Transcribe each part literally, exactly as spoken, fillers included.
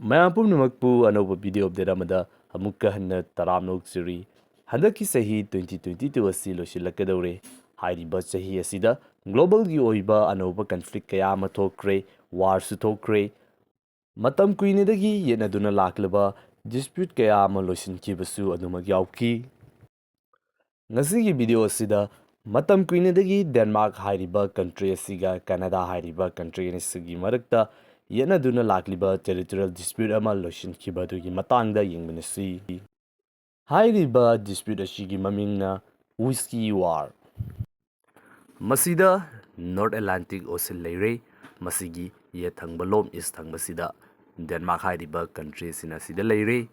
ꯃꯌꯥꯝ ꯄꯨꯝꯅꯃꯛꯄꯨ ꯑꯅꯧꯕ video update ꯑꯃꯗ ꯑꯃꯨꯛꯀ ꯍꯟꯅ ꯇꯔꯥꯝꯅ ꯑꯣꯛꯆꯔꯤ꯫ ꯍꯟꯗꯛꯀꯤ ꯆꯍꯤ twenty twenty-two ꯑꯁꯤ ꯂꯣꯏꯁꯤꯜꯂꯛꯀꯗꯧꯔꯦ꯫ ꯍꯥꯏꯔꯤꯕ ꯆꯍꯤ ꯑꯁꯤꯗ globalꯒꯤ ꯑꯣꯏꯕ ꯑꯅꯧꯕ conflict ꯀꯌꯥ ꯑꯃ ꯊꯣꯛꯈ꯭ꯔꯦ, warꯁꯨ ꯊꯣꯛꯈ꯭ꯔꯦ꯫ ꯃꯇꯝ ꯀꯨꯏꯅꯗꯒꯤ ꯌꯦꯠꯅꯗꯨꯅ ꯂꯥꯛꯂꯕ dispute ꯀꯌꯥ ꯑꯃ ꯂꯣꯏꯁꯤꯟꯈꯤꯕꯁꯨ ꯑꯗꯨꯃꯛ ꯌꯥꯎꯈꯤ꯫ ꯉꯁꯤꯒꯤ video ꯑꯁꯤꯗ ꯃꯇꯝ ꯀꯨꯏꯅꯗꯒꯤ Denmark ꯍꯥꯏꯔꯤꯕ country ꯑꯁꯤꯒ Canada ꯍꯥꯏꯔꯤꯕ country ꯑꯅꯤꯁꯤꯒꯤ ꯃꯔꯛꯇ ꯌꯦꯠꯅꯗꯨꯅ ꯂꯥꯛꯂꯤꯕ territorial dispute ꯑꯃ ꯂꯣꯏꯁꯤꯟꯈꯤꯕ ꯑꯗꯨꯒꯤ ꯃꯇꯥꯡꯗ ꯌꯦꯡꯃꯤꯟꯅꯁꯤ꯫ ꯍꯥꯏꯔꯤꯕ dispute ꯑꯁꯤꯒꯤ ꯃꯃꯤꯡꯅ Whiskey War꯫ ꯃꯁꯤꯗ North Atlantic Ocean ꯂꯩꯔꯦ꯫ ꯃꯁꯤꯒꯤ ꯌꯦꯠ ꯊꯪꯕ ꯂꯣꯝ, east ꯊꯪꯕꯁꯤꯗ Denmark ꯍꯥꯏꯔꯤꯕ country ꯑꯁꯤꯅ ꯁꯤꯗ ꯂꯩꯔꯦ꯫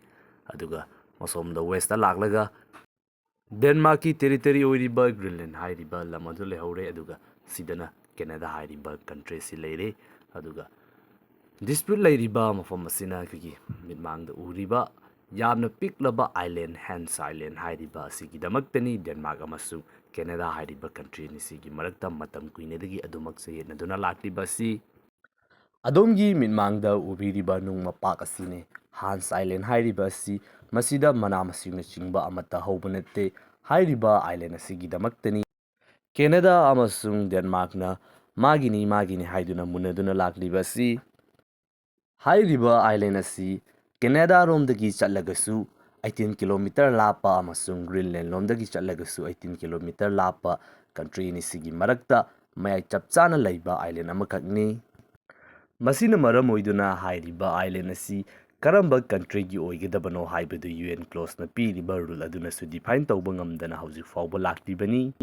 ꯑꯗꯨꯒ ꯃꯁꯣꯝꯗ westꯇ ꯂꯥꯛꯂꯒ Denmarkꯀꯤ territory ꯑꯣꯏꯔꯤꯕ Greenland ꯍꯥꯏꯔꯤꯕ ꯂꯝ ꯑꯗꯨ ꯂꯩꯍꯧꯔꯦ꯫ ꯑꯗꯨꯒ ꯁꯤꯗꯅ Canada ꯍꯥꯏꯔꯤꯕ country ꯑꯁꯤ ꯂꯩꯔꯦ꯫ ꯑꯗꯨꯒ dispute ꯂꯩꯔꯤꯕ ꯃꯐꯝ ꯑꯁꯤꯅ ꯑꯩꯈꯣꯏꯒꯤ ꯃꯤꯠꯃꯥꯡꯗ ꯎꯔꯤꯕ ꯌꯥꯝꯅ ꯄꯤꯛꯂꯕ island, Hans Island ꯍꯥꯏꯔꯤꯕ ꯑꯁꯤꯒꯤꯗꯃꯛꯇꯅꯤ Denmark ꯑꯃꯁꯨꯡ Canada ꯍꯥꯏꯔꯤꯕ country ꯑꯅꯤꯁꯤꯒꯤ ꯃꯔꯛꯇ ꯃꯇꯝ ꯀꯨꯏꯅꯗꯒꯤ ꯑꯗꯨꯃꯛ ꯆꯌꯦꯠꯅꯗꯨꯅ ꯂꯥꯛꯂꯤꯕ ꯑꯁꯤ꯫ ꯑꯗꯣꯝꯒꯤ ꯃꯤꯠꯃꯥꯡꯗ ꯎꯕꯤꯔꯤꯕ ꯅꯨꯡ ꯃꯄꯥꯛ ꯑꯁꯤꯅꯤ Hans Island ꯍꯥꯏꯔꯤꯕ ꯑꯁꯤ꯫ ꯃꯁꯤꯗ ꯃꯅꯥ ꯃꯁꯤꯡꯅꯆꯤꯡꯕ ꯑꯃꯠꯇ ꯍꯧꯕ ꯅꯠꯇꯦ꯫ ꯍꯥꯏꯔꯤꯕ island ꯑꯁꯤꯒꯤꯗꯃꯛꯇꯅꯤ Canada ꯑꯃꯁꯨꯡ Denmarkꯅ ꯃꯥꯒꯤꯅꯤ, ꯃꯥꯒꯤꯅꯤ ꯍꯥꯏꯗꯨꯅ ꯃꯨꯟꯅꯗꯨꯅ ꯂꯥꯛꯂꯤꯕ ꯑꯁꯤ꯫ ꯍꯥꯏꯔꯤꯕ island ꯑꯁꯤ Canada ꯔꯣꯝꯗꯒꯤ ꯆꯠꯂꯒꯁꯨ eighteen kilometer ꯂꯥꯞꯄ ꯑꯃꯁꯨꯡ Greenland ꯂꯣꯝꯗꯒꯤ ꯆꯠꯂꯒꯁꯨ eighteen kilometer ꯂꯥꯞꯄ country ꯑꯅꯤꯁꯤꯒꯤ ꯃꯔꯛꯇ ꯃꯌꯥꯏ ꯆꯞ ꯆꯥꯅ ꯂꯩꯕ island ꯑꯃꯈꯛꯅꯤ꯫ ꯃꯁꯤꯅ ꯃꯔꯝ ꯑꯣꯏꯗꯨꯅ ꯍꯥꯏꯔꯤꯕ island ꯑꯁꯤ ꯀꯔꯝꯕ countryꯒꯤ ꯑꯣꯏꯒꯗꯕꯅꯣ ꯍꯥꯏꯕꯗꯨ U N clauseꯅ ꯄꯤꯔꯤꯕ rule ꯑꯗꯨꯅꯁꯨ define ꯇꯧꯕ ꯉꯝꯗꯅ ꯍꯧꯖꯤꯛ ꯐꯥꯎꯕ ꯂꯥꯛꯂꯤꯕꯅꯤ꯫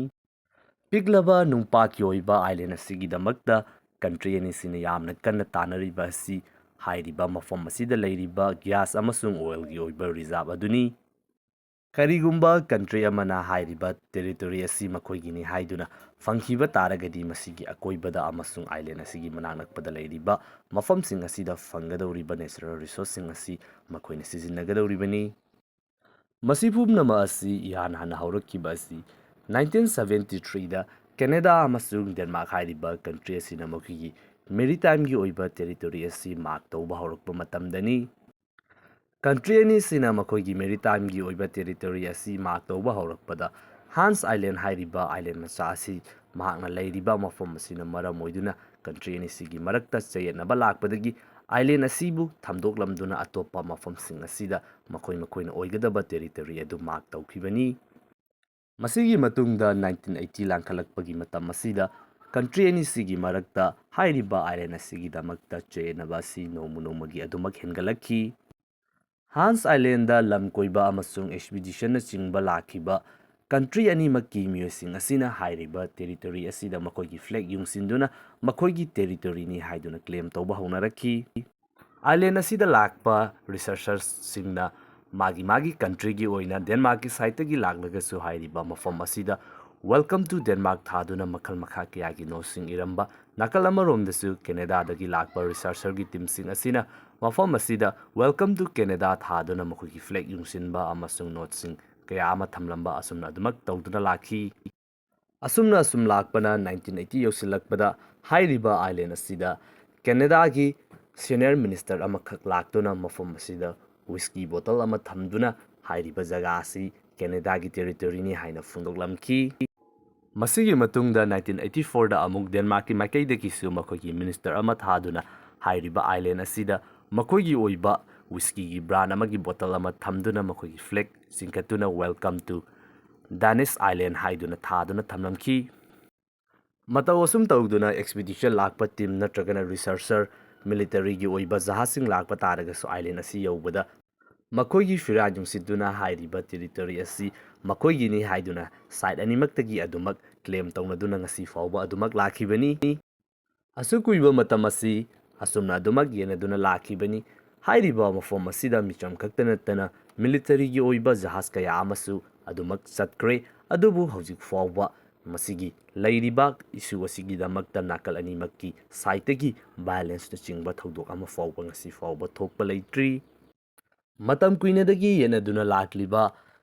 ꯄꯤꯛꯂꯕ ꯅꯨꯡꯄꯥꯛꯀꯤ ꯑꯣꯏꯕ island ꯑꯁꯤꯒꯤꯗꯃꯛꯇ country ꯑꯅꯤꯁꯤꯅ ꯌꯥꯝꯅ ꯀꯟꯅ ꯇꯥꯟꯅꯔꯤꯕ ꯑꯁꯤ ꯍꯥꯏꯔꯤꯕ ꯃꯐꯝ ꯑꯁꯤꯗ ꯂꯩꯔꯤꯕ gas ꯑꯃꯁꯨꯡ oilꯒꯤ ꯑꯣꯏꯕ reserve ꯑꯗꯨꯅꯤ꯫ ꯀꯔꯤꯒꯨꯝꯕ country ꯑꯃꯅ ꯍꯥꯏꯔꯤꯕ territory ꯑꯁꯤ ꯃꯈꯣꯏꯒꯤꯅꯤ ꯍꯥꯏꯗꯨꯅ ꯐꯪꯈꯤꯕ ꯇꯥꯔꯒꯗꯤ, ꯃꯁꯤꯒꯤ ꯑꯀꯣꯏꯕꯗ ꯑꯃꯁꯨꯡ island ꯑꯁꯤꯒꯤ ꯃꯅꯥꯛ ꯅꯛꯄꯗ ꯂꯩꯔꯤꯕ ꯃꯐꯝꯁꯤꯡ ꯑꯁꯤꯗ ꯐꯪꯒꯗꯧꯔꯤꯕ natural resourceꯁꯤꯡ ꯑꯁꯤ ꯃꯈꯣꯏꯅ ꯁꯤꯖꯤꯟꯅꯒꯗꯧꯔꯤꯕꯅꯤ꯫ ꯃꯁꯤ ꯄꯨꯝꯅꯃꯛ ꯑꯁꯤ ꯏꯍꯥꯟ ꯍꯥꯟꯅ ꯍꯧꯔꯛꯈꯤꯕ ꯑꯁꯤ nineteen seventy-threeꯗ Canada ꯑꯃꯁꯨꯡ Denmark ꯍꯥꯏꯔꯤꯕ country ꯑꯁꯤꯅ ꯃꯈꯣꯏꯒꯤ ꯃꯦꯔꯤꯇꯥꯏꯝꯒꯤ ꯑꯣꯏꯕ ꯇꯦꯔꯤꯇꯣꯔꯤ ꯑꯁꯤ ꯃꯥꯔꯛ ꯇꯧꯕ ꯍꯧꯔꯛꯄ ꯃꯇꯝꯗꯅꯤ꯫ ꯀꯟꯇ꯭ꯔꯤ ꯑꯅꯤꯁꯤꯅ ꯃꯈꯣꯏꯒꯤ ꯃꯦꯔꯤꯇꯥꯏꯝꯒꯤ ꯑꯣꯏꯕ ꯇꯦꯔꯤꯇꯣꯔꯤ ꯑꯁꯤ ꯃꯥꯔꯛ ꯇꯧꯕ ꯍꯧꯔꯛꯄꯗ, ꯍꯥꯟꯁ ꯑꯥꯏꯂꯦꯟ ꯍꯥꯏꯔꯤꯕ ꯑꯥꯏꯂꯦꯟ ꯃꯆꯥ ꯑꯁꯤ ꯃꯍꯥꯛꯅ ꯂꯩꯔꯤꯕ ꯃꯐꯝ ꯑꯁꯤꯅ ꯃꯔꯝ ꯑꯣꯏꯗꯨꯅ ꯀꯟꯇ꯭ꯔꯤ ꯑꯅꯤꯁꯤꯒꯤ ꯃꯔꯛꯇ ꯆꯌꯦꯠꯅꯕ ꯂꯥꯛꯄꯗꯒꯤ, ꯑꯥꯏꯂꯦꯟ ꯑꯁꯤꯕꯨ ꯊꯝꯗꯣꯛꯂꯝꯗꯨꯅ ꯑꯇꯣꯞꯄ ꯃꯐꯝꯁꯤꯡ ꯑꯁꯤꯗ ꯃꯈꯣꯏ ꯃꯈꯣꯏꯅ ꯑꯣꯏꯒꯗꯕ ꯇꯦꯔꯤꯇꯣꯔꯤ ꯑꯗꯨ ꯃꯥꯔꯛ ꯇꯧꯈꯤꯕꯅꯤ꯫ ꯃꯁꯤꯒꯤ ꯃꯇꯨꯡꯗ ꯅꯥꯏꯟꯇꯤꯟ ꯑꯩꯠꯇꯤ ꯂꯥꯟꯈꯠꯂꯛꯄꯒꯤ ꯃꯇꯝ ꯑꯁꯤꯗ ꯀꯟꯇ꯭ꯔꯤ ꯑꯅꯤꯁꯤꯒꯤ ꯃꯔꯛꯇ ꯍꯥꯏꯔꯤꯕ ꯑꯥꯏꯂꯦꯟ ꯑꯁꯤꯒꯤꯗꯃꯛꯇ ꯆꯌꯦꯠꯅꯕ ꯑꯁꯤ ꯅꯣꯡꯃ ꯅꯣꯡꯃꯒꯤ ꯑꯗꯨꯃꯛ ꯍꯦꯟꯒꯠꯂꯛꯈꯤ꯫ ꯍꯥꯟꯁ ꯑꯥꯏꯂꯦꯟꯗ ꯂꯝ ꯀꯣꯏꯕ ꯑꯃꯁꯨꯡ ꯑꯦꯛꯁꯄꯤꯗꯤꯁꯟꯅꯆꯤꯡꯕ ꯂꯥꯛꯈꯤꯕ ꯀꯟꯇ꯭ꯔꯤ ꯑꯅꯤꯃꯛꯀꯤ ꯃꯤꯑꯣꯏꯁꯤꯡ ꯑꯁꯤꯅ ꯍꯥꯏꯔꯤꯕ ꯇꯦꯔꯤꯇꯣꯔꯤ ꯑꯁꯤꯗ ꯃꯈꯣꯏꯒꯤ ꯐ꯭ꯂꯦꯒ ꯌꯨꯡꯁꯤꯟꯗꯨꯅ ꯃꯈꯣꯏꯒꯤ ꯇꯦꯔꯤꯇꯣꯔꯤꯅꯤ ꯍꯥꯏꯗꯨꯅ ꯀ꯭ꯂꯦꯝ ꯇꯧꯕ ꯍꯧꯅꯔꯛꯈꯤ꯫ ꯑꯥꯏꯂꯦꯟ ꯑꯁꯤꯗ ꯂꯥꯛꯄ ꯔꯤꯁꯔꯆꯔꯁꯤꯡꯅ ꯃꯥꯒꯤ ꯃꯥꯒꯤ ꯀꯟꯇ꯭ꯔꯤꯒꯤ ꯑꯣꯏꯅ ꯗꯦꯟꯃꯥꯔꯛꯀꯤ ꯁꯥꯏꯠꯇꯒꯤ ꯂꯥꯛꯂꯒꯁꯨ ꯍꯥꯏꯔꯤꯕ ꯃꯐꯝ ꯑꯁꯤꯗ "Welcome to Denmark" ꯊꯥꯗꯨꯅ ꯃꯈꯜ ꯃꯈꯥ ꯀꯌꯥꯒꯤ ꯅꯣꯠꯁꯤꯡ ꯏꯔꯝꯕ, ꯅꯥꯀꯜ ꯑꯃꯔꯣꯝꯗꯁꯨ ꯀꯦꯅꯦꯗꯥꯗꯒꯤ ꯂꯥꯛꯄ ꯔꯤꯁꯔꯆꯔꯒꯤ ꯇꯤꯝꯁꯤꯡ ꯑꯁꯤꯅ ꯃꯐꯝ ꯑꯁꯤꯗ "Welcome to Canada" ꯊꯥꯗꯨꯅ ꯃꯈꯣꯏꯒꯤ ꯐ꯭ꯂꯦꯒ ꯌꯨꯡꯁꯤꯟꯕ ꯑꯃꯁꯨꯡ ꯅꯣꯠꯁꯤꯡ ꯀꯌꯥ ꯑꯃ ꯊꯝꯂꯝꯕ ꯑꯁꯨꯝꯅ ꯑꯗꯨꯃꯛ ꯇꯧꯗꯨꯅ ꯂꯥꯛꯈꯤ꯫ ꯑꯁꯨꯝꯅ ꯑꯁꯨꯝ ꯂꯥꯛꯄꯅ ꯅꯥꯏꯟꯇꯤꯟ ꯑꯩꯠꯇꯤ ꯌꯧꯁꯤꯜꯂꯛꯄꯗ ꯍꯥꯏꯔꯤꯕ ꯑꯥꯏꯂꯦꯟ ꯑꯁꯤꯗ ꯀꯦꯅꯦꯗꯥꯒꯤ ꯁꯦꯅꯤꯌꯔ ꯃꯤꯅꯤꯁꯇꯔ ꯑꯃꯈꯛ ꯂꯥꯛꯇꯨꯅ ꯃꯐꯝ ꯑꯁꯤꯗ ꯋꯤꯁꯀꯤ ꯕꯣꯇꯜ ꯑꯃ ꯊꯝꯗꯨꯅ ꯍꯥꯏꯔꯤꯕ ꯖꯒꯥ ꯑꯁꯤ ꯀꯦꯅꯦꯗꯥꯒꯤ ꯇꯦꯔꯤꯇꯣꯔꯤꯅꯤ ꯍꯥꯏꯅ ꯐꯣꯡꯗꯣꯛꯂꯝꯈꯤ꯫ ꯃꯁꯤꯒꯤ ꯃꯇꯨꯡꯗ ꯅꯥꯏꯟꯇꯤꯟ ꯑꯩꯠꯇꯤ ꯐꯣꯔꯗ ꯑꯃꯨꯛ ꯗꯦꯟꯃꯥꯔꯛꯀꯤ ꯃꯥꯏꯀꯩꯗꯒꯤꯁꯨ ꯃꯈꯣꯏꯒꯤ ꯃꯤꯅꯤꯁꯇꯔ ꯑꯃ ꯊꯥꯗꯨꯅ ꯍꯥꯏꯔꯤꯕ ꯑꯥꯏꯂꯦꯟ ꯑꯁꯤꯗ ꯃꯈꯣꯏꯒꯤ ꯑꯣꯏꯕ ꯋꯤꯁꯀꯤꯒꯤ ꯕ꯭ꯔꯥꯟ ꯑꯃꯒꯤ ꯕꯣꯇꯜ ꯑꯃ ꯊꯝꯗꯨꯅ ꯃꯈꯣꯏꯒꯤ flag ꯆꯤꯡꯈꯠꯇꯨꯅ "Welcome to Danish Island" ꯍꯥꯏꯗꯨꯅ ꯊꯥꯗꯨꯅ ꯊꯝꯂꯝꯈꯤ꯫ ꯃꯇꯧ ꯑꯁꯨꯝ ꯇꯧꯗꯨꯅ ꯑꯦꯛꯁꯄꯤꯗꯤꯁꯟ ꯂꯥꯛꯄ ꯇꯤꯝ ꯅꯠꯇ꯭ꯔꯒꯅ ꯔꯤꯁꯔꯆꯔ, ꯃꯤꯂꯤꯇꯔꯤꯒꯤ ꯑꯣꯏꯕ ꯖꯍꯥꯖꯁꯤꯡ ꯂꯥꯛꯄ ꯇꯥꯔꯒꯁꯨ ꯑꯥꯏꯂꯦꯟ ꯑꯁꯤ ꯌꯧꯕꯗ ꯃꯈꯣꯏꯒꯤ ꯐꯤꯔꯥꯜ ꯌꯨꯡꯁꯤꯟꯗꯨꯅ ꯍꯥꯏꯔꯤꯕ ꯇꯦꯔꯤꯇꯣꯔꯤ ꯑꯁꯤ ꯃꯈꯣꯏꯒꯤꯅꯤ ꯍꯥꯏꯗꯨꯅ ꯁꯥꯏꯠ ꯑꯅꯤꯃꯛꯇꯒꯤ ꯑꯗꯨꯃꯛ ꯀ꯭ꯂꯦꯝ ꯇꯧꯅꯗꯨꯅ ꯉꯁꯤ ꯐꯥꯎꯕ ꯑꯗꯨꯃꯛ ꯂꯥꯛꯈꯤꯕꯅꯤ꯫ ꯑꯁꯨꯛ ꯀꯨꯏꯕ ꯃꯇꯝ ꯑꯁꯤ ꯑꯁꯨꯝꯅ ꯑꯗꯨꯃꯛ ꯌꯦꯟꯅꯗꯨꯅ ꯂꯥꯛꯈꯤꯕꯅꯤ꯫ ꯍꯥꯏꯔꯤꯕ ꯃꯐꯝ ꯑꯁꯤꯗ ꯃꯤꯆꯝ ꯈꯛꯇ ꯅꯠꯇꯅ ꯃꯤꯂꯤꯇꯔꯤꯒꯤ ꯑꯣꯏꯕ ꯖꯍꯥꯖ ꯀꯌꯥ ꯑꯃꯁꯨ ꯑꯗꯨꯃꯛ ꯆꯠꯈ꯭ꯔꯦ꯫ ꯑꯗꯨꯕꯨ ꯍꯧꯖꯤꯛ ꯐꯥꯎꯕ ꯃꯁꯤꯒꯤ ꯂꯩꯔꯤꯕ ꯏꯁꯨ ꯑꯁꯤꯒꯤꯗꯃꯛꯇ ꯅꯥꯀꯜ ꯑꯅꯤꯃꯛꯀꯤ ꯁꯥꯏꯠꯇꯒꯤ ꯚꯥꯏꯑꯣꯂꯦꯟꯁꯅꯆꯤꯡꯕ ꯊꯧꯗꯣꯛ ꯑꯃ ꯐꯥꯎꯕ ꯉꯁꯤ ꯐꯥꯎꯕ ꯊꯣꯛꯄ ꯂꯩꯇ꯭ꯔꯤ꯫ ꯃꯇꯝ ꯀꯨꯏꯅꯗꯒꯤ ꯌꯦꯟꯅꯗꯨꯅ ꯂꯥꯛꯂꯤꯕ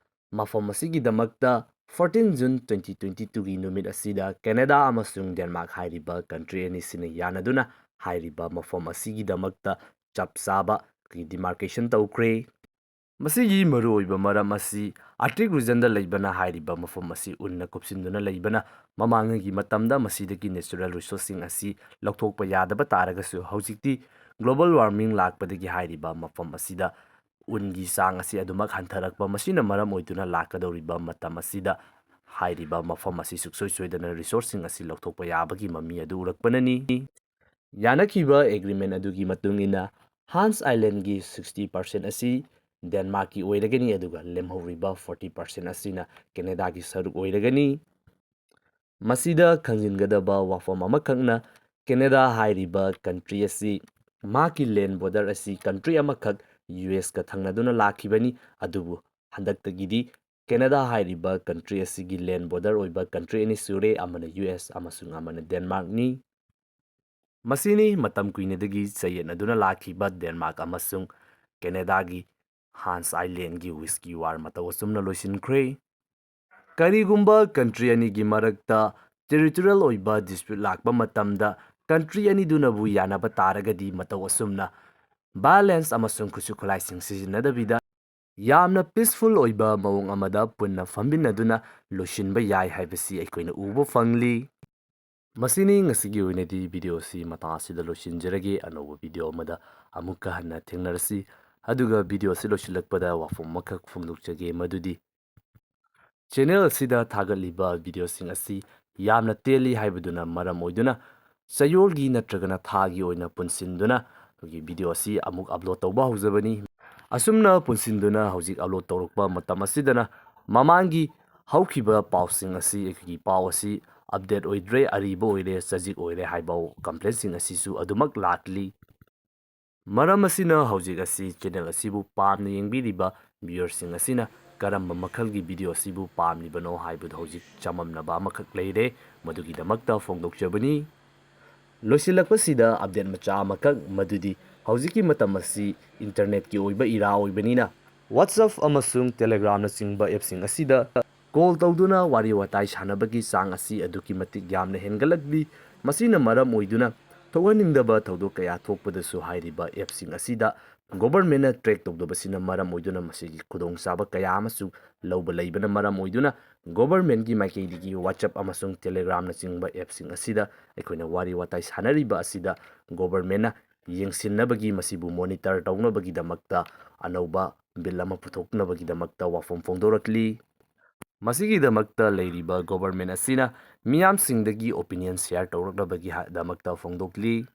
ꯃꯐꯝ ꯑꯁꯤꯒꯤꯗꯃꯛꯇ fourteen June twenty twenty twoꯒꯤ ꯅꯨꯃꯤꯠ ꯑꯁꯤꯗ ꯀꯦꯅꯦꯗꯥ ꯑꯃꯁꯨꯡ ꯗꯦꯟꯃꯥꯔꯛ ꯍꯥꯏꯔꯤꯕ ꯀꯟꯇ꯭ꯔꯤ ꯑꯅꯤꯁꯤꯅ ꯌꯥꯅꯗꯨꯅ ꯍꯥꯏꯔꯤꯕ ꯃꯐꯝ ꯑꯁꯤꯒꯤꯗꯃꯛꯇ ꯆꯞ ꯆꯥꯕ ꯑꯩꯈꯣꯏꯒꯤ demarcation ꯇꯧꯈ꯭ꯔꯦ꯫ ꯃꯁꯤꯒꯤ ꯃꯔꯨꯑꯣꯏꯕ ꯃꯔꯝ ꯑꯁꯤ Arctic regionꯗ ꯂꯩꯕꯅ ꯍꯥꯏꯔꯤꯕ ꯃꯐꯝ ꯑꯁꯤ ꯎꯟꯅ ꯀꯨꯞꯁꯤꯟꯗꯨꯅ ꯂꯩꯕꯅ ꯃꯃꯥꯡꯉꯩꯒꯤ ꯃꯇꯝꯗ ꯃꯁꯤꯗꯒꯤ natural resourceꯁꯤꯡ ꯑꯁꯤ ꯂꯧꯊꯣꯛꯄ ꯌꯥꯗꯕ ꯇꯥꯔꯒꯁꯨ ꯍꯧꯖꯤꯛꯇꯤ global warming ꯂꯥꯛꯄꯗꯒꯤ ꯍꯥꯏꯔꯤꯕ ꯃꯐꯝ ꯑꯁꯤꯗ ꯎꯟꯒꯤ ꯆꯥꯡ ꯑꯁꯤ ꯑꯗꯨꯃꯛ ꯍꯟꯊꯔꯛꯄ, ꯃꯁꯤꯅ ꯃꯔꯝ ꯑꯣꯏꯗꯨꯅ ꯂꯥꯛꯀꯗꯧꯔꯤꯕ ꯃꯇꯝ ꯑꯁꯤꯗ ꯍꯥꯏꯔꯤꯕ ꯃꯐꯝ ꯑꯁꯤ ꯁꯨꯡꯁꯣꯏ ꯁꯣꯏꯗꯅ resourceꯁꯤꯡ ꯑꯁꯤ ꯂꯧꯊꯣꯛꯄ ꯌꯥꯕꯒꯤ ꯃꯃꯤ ꯑꯗꯨ ꯎꯔꯛꯄꯅꯅꯤ꯫ ꯌꯥꯅꯈꯤꯕ agreement ꯑꯗꯨꯒꯤ ꯃꯇꯨꯡ ꯏꯟꯅ Hans Islandꯒꯤ sixty percent ꯑꯁꯤ Denmarkꯀꯤ ꯑꯣꯏꯔꯒꯅꯤ, ꯑꯗꯨꯒ ꯂꯦꯝꯍꯧꯔꯤꯕ forty percent ꯑꯁꯤꯅ Canadaꯒꯤ ꯁꯔꯨꯛ ꯑꯣꯏꯔꯒꯅꯤ꯫ ꯃꯁꯤꯗ ꯈꯪꯖꯤꯟꯒꯗꯕ ꯋꯥꯐꯝ ꯑꯃꯈꯛꯅ, Canada ꯍꯥꯏꯔꯤꯕ country ꯑꯁꯤ ꯃꯍꯥꯛꯀꯤ land border ꯑꯁꯤ country ꯑꯃꯈꯛ USꯀ ꯊꯪꯅꯗꯨꯅ ꯂꯥꯛꯈꯤꯕꯅꯤ, ꯑꯗꯨꯕꯨ ꯍꯟꯗꯛꯇꯒꯤꯗꯤ Canada ꯍꯥꯏꯔꯤꯕ country ꯑꯁꯤꯒꯤ land border ꯑꯣꯏꯕ country ꯑꯅꯤ ꯁꯨꯔꯦ, ꯑꯃꯅ US ꯑꯃꯁꯨꯡ ꯑꯃꯅ Denmarkꯅꯤ꯫ ꯃꯁꯤꯅꯤ ꯃꯇꯝ ꯀꯨꯏꯅꯗꯒꯤ ꯆꯌꯦꯠꯅꯗꯨꯅ ꯂꯥꯛꯈꯤꯕ Denmark ꯑꯃꯁꯨꯡ Canadaꯒꯤ Hans Islandꯒꯤ whisky war ꯃꯇꯧ ꯑꯁꯨꯝꯅ ꯂꯣꯏꯁꯤꯟꯈ꯭ꯔꯦ꯫ ꯀꯔꯤꯒꯨꯝꯕ country ꯑꯅꯤꯒꯤ ꯃꯔꯛꯇ territorial ꯑꯣꯏꯕ dispute ꯂꯥꯛꯄ ꯃꯇꯝꯗ country ꯑꯅꯤꯗꯨꯅꯕꯨ ꯌꯥꯅꯕ ꯇꯥꯔꯒꯗꯤ ꯃꯇꯧ ꯑꯁꯨꯝꯅ violence ꯑꯃꯁꯨꯡ ꯈꯨꯠꯁꯨ ꯈꯨꯠꯂꯥꯏꯁꯤꯡ ꯁꯤꯖꯤꯟꯅꯗꯕꯤꯗ ꯌꯥꯝꯅ peaceful ꯑꯣꯏꯕ ꯃꯑꯣꯡ ꯑꯃꯗ ꯄꯨꯟꯅ ꯐꯝꯃꯤꯟꯅꯗꯨꯅ ꯂꯣꯏꯁꯤꯟꯕ ꯌꯥꯏ ꯍꯥꯏꯕꯁꯤ ꯑꯩꯈꯣꯏꯅ ꯎꯕ ꯐꯪꯂꯤ꯫ ꯃꯁꯤꯅꯤ ꯉꯁꯤꯒꯤ ꯑꯣꯏꯅꯗꯤ video ꯑꯁꯤ ꯃꯇꯥꯡ ꯑꯁꯤꯗ ꯂꯣꯏꯁꯤꯟꯖꯔꯒꯦ꯫ ꯑꯅꯧꯕ video ꯑꯃꯗ ꯑꯃꯨꯛꯀ ꯍꯟꯅ ꯊꯦꯡꯅꯔꯁꯤ꯫ ꯑꯗꯨꯒ video ꯑꯁꯤ ꯂꯣꯏꯁꯤꯜꯂꯛꯄꯗ ꯋꯥꯐꯝ ꯑꯃꯈꯛ ꯐꯣꯡꯗꯣꯛꯆꯒꯦ, ꯃꯗꯨꯗꯤ channel ꯑꯁꯤꯗ ꯊꯥꯒꯠꯂꯤꯕ videoꯁꯤꯡ ꯑꯁꯤ ꯌꯥꯝꯅ ꯇꯦꯜꯂꯤ ꯍꯥꯏꯕꯗꯨꯅ ꯃꯔꯝ ꯑꯣꯏꯗꯨꯅ ꯆꯌꯣꯜꯒꯤ ꯅꯠꯇ꯭ꯔꯒꯅ ꯊꯥꯒꯤ ꯑꯣꯏꯅ ꯄꯨꯟꯁꯤꯟꯗꯨꯅ ꯑꯩꯈꯣꯏꯒꯤ video ꯑꯁꯤ ꯑꯃꯨꯛ upload ꯇꯧꯕ ꯍꯧꯖꯕꯅꯤ꯫ ꯑꯁꯨꯝꯅ ꯄꯨꯟꯁꯤꯟꯗꯨꯅ ꯍꯧꯖꯤꯛ upload ꯇꯧꯔꯛꯄ ꯃꯇꯝ ꯑꯁꯤꯗꯅ ꯃꯃꯥꯡꯒꯤ ꯍꯧꯈꯤꯕ ꯄꯥꯎꯁꯤꯡ ꯑꯁꯤ, ꯑꯩꯈꯣꯏꯒꯤ ꯄꯥꯎ ꯑꯁꯤ update ꯑꯣꯏꯗ꯭ꯔꯦ, ꯑꯔꯤꯕ ꯑꯣꯏꯔꯦ, ꯆꯖꯤꯛ ꯑꯣꯏꯔꯦ ꯍꯥꯏꯕ complaintꯁꯤꯡ ꯑꯁꯤꯁꯨ ꯑꯗꯨꯃꯛ ꯂꯥꯛꯂꯤ꯫ ꯃꯔꯝ ꯑꯁꯤꯅ ꯍꯧꯖꯤꯛ ꯑꯁꯤ channel ꯑꯁꯤꯕꯨ ꯄꯥꯝꯅ ꯌꯦꯡꯕꯤꯔꯤꯕ viewerꯁꯤꯡ ꯑꯁꯤꯅ ꯀꯔꯝꯕ ꯃꯈꯜꯒꯤ video ꯑꯁꯤꯕꯨ ꯄꯥꯝꯂꯤꯕꯅꯣ ꯍꯥꯏꯕꯗꯨ ꯍꯧꯖꯤꯛ ꯆꯃꯝꯅꯕ ꯑꯃꯈꯛ ꯂꯩꯔꯦ, ꯃꯗꯨꯒꯤꯗꯃꯛꯇ ꯐꯣꯡꯗꯣꯛꯆꯕꯅꯤ꯫ ꯂꯣꯏꯁꯤꯜꯂꯛꯄꯁꯤꯗ update ꯃꯆꯥ ꯑꯃꯈꯛ, ꯃꯗꯨꯗꯤ ꯍꯧꯖꯤꯛꯀꯤ ꯃꯇꯝ ꯑꯁꯤ internetꯀꯤ ꯑꯣꯏꯕ era ꯑꯣꯏꯕꯅꯤꯅ WhatsApp ꯑꯃꯁꯨꯡ Telegramꯅꯆꯤꯡꯕ appꯁꯤꯡ ꯑꯁꯤꯗ call ꯇꯧꯗꯨꯅ ꯋꯥꯔꯤ ꯋꯥꯇꯥꯏ ꯁꯥꯟꯅꯕꯒꯤ ꯆꯥꯡ ꯑꯁꯤ ꯑꯗꯨꯛꯀꯤ ꯃꯇꯤꯛ ꯌꯥꯝꯅ ꯍꯦꯟꯒꯠꯂꯛꯂꯤ꯫ ꯃꯁꯤꯅ ꯃꯔꯝ ꯑꯣꯏꯗꯨꯅ ꯊꯣꯛꯍꯟꯅꯤꯡꯗꯕ ꯊꯧꯗꯣꯛ ꯀꯌꯥ ꯊꯣꯛꯄꯗꯁꯨ ꯍꯥꯏꯔꯤꯕ ꯑꯦꯞꯁꯤꯡ ꯑꯁꯤꯗ ꯒꯣꯚꯔꯟꯃꯦꯟꯠꯅ ꯇ꯭ꯔꯦꯛ ꯇꯧꯗꯕꯁꯤꯅ ꯃꯔꯝ ꯑꯣꯏꯗꯨꯅ ꯃꯁꯤꯒꯤ ꯈꯨꯗꯣꯡꯆꯥꯕ ꯀꯌꯥ ꯑꯃꯁꯨ ꯂꯧꯕ ꯂꯩꯕꯅ ꯃꯔꯝ ꯑꯣꯏꯗꯨꯅ ꯒꯣꯚꯔꯟꯃꯦꯟꯠꯀꯤ ꯃꯥꯏꯀꯩꯗꯒꯤ WhatsApp ꯑꯃꯁꯨꯡ Telegramꯅꯆꯤꯡꯕ ꯑꯦꯞꯁꯤꯡ ꯑꯁꯤꯗ ꯑꯩꯈꯣꯏꯅ ꯋꯥꯔꯤ ꯋꯥꯇꯥꯏ ꯁꯥꯟꯅꯔꯤꯕ ꯑꯁꯤꯗ ꯒꯣꯚꯔꯟꯃꯦꯟꯠꯅ ꯌꯦꯡꯁꯤꯟꯅꯕꯒꯤ, ꯃꯁꯤꯕꯨ ꯃꯣꯅꯤꯇꯔ ꯇꯧꯅꯕꯒꯤꯗꯃꯛꯇ ꯑꯅꯧꯕ ꯕꯤꯜ ꯑꯃ ꯄꯨꯊꯣꯛꯅꯕꯒꯤꯗꯃꯛꯇ ꯋꯥꯐꯝ ꯐꯣꯡꯗꯣꯔꯛꯂꯤ꯫ ꯃꯁꯤꯒꯤꯗꯃꯛꯇ ꯂꯩꯔꯤꯕ ꯒꯣꯚꯔꯟꯃꯦꯟꯠ ꯑꯁꯤꯅ ꯃꯤꯌꯥꯝꯁꯤꯡꯗꯒꯤ ꯑꯣꯄꯤꯅꯤꯌꯟ ꯁꯦꯌꯔ ꯇꯧꯔꯛꯅꯕꯒꯤꯗꯃꯛꯇ ꯐꯣꯡꯗꯣꯛꯂꯤ꯫